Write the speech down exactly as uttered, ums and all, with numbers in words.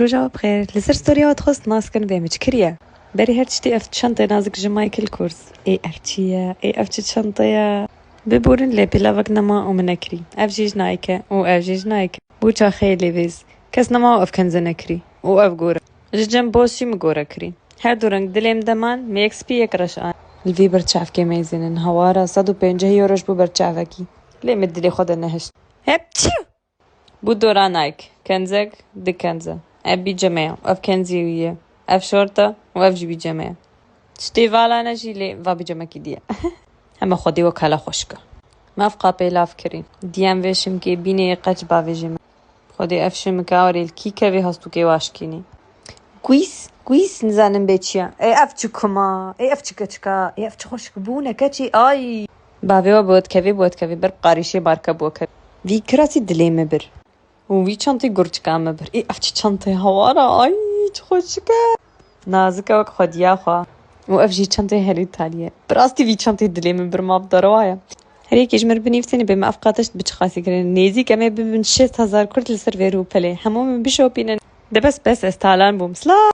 Roja we bi xêr. Li ser storiya we dixwest nas kin vê min çi kiriye? Berî her tiştî ev çantê nazik ji Michael Kors. Ê ev çi ye? Ê ev çi çantê ye? Biborin lê pêlavek nema û min nekirî. Ev jî ji Nike û ev jî ji Nike. Bû çaxeyê lêvêz. Kes nema û ev kenze nekirî. Û ev gore. Ji cem boz jî min gore kirî. Her du reng dilê min de man, me yek spî yek reş an. Li vî berçavkê mêzînin hawara sed û pêncî euro ji bo berçavekî. Lê min dilê xwe de nehişt. Hep çi? Bû dora Nike. Kenzek, di kenze. Ev bîceme ye. Ev kenzî wî ye. Ev şort e û ev jî bîceme ye. Tiştê vala ne jî lê va bîcemekî diye. Heme xwedî wek hela xweşik e. Me ev qapê lav kirî. Diyem vê şimkê bînê yê qeç bavêjê me. Xwedê ev şimika orê li kî kevê hastûkê waşkînî. Guîs, guîs nizanim bê çi ye. Ê ev çi kuma? Ê ev çi keçika? Ê ev çi xweşik bûne keçî? Ay! Bavê we bi we dikevê, bi we dikevê. Ber bi qarîşê marke bi we kevê. Vî kirasî dilê min bir. Û vî çantî gurçika min bir. Ê ev çi çantê hawara? Ay çi xweşik e. Nazik e wek xwediya xwe. Û ev jî çantê herî talî ye. Bi rastî vî çantê dilê min bir ma bi derewa ye. Her yekê ji min re binivîsîne bê me ev qatişt bi çi qasî kirin. Nêzîk em ê bibin şêst hezar kurd li ser vê rûpelê. Hemû min bişopînin. De bes bes ez talan bûm. Sla!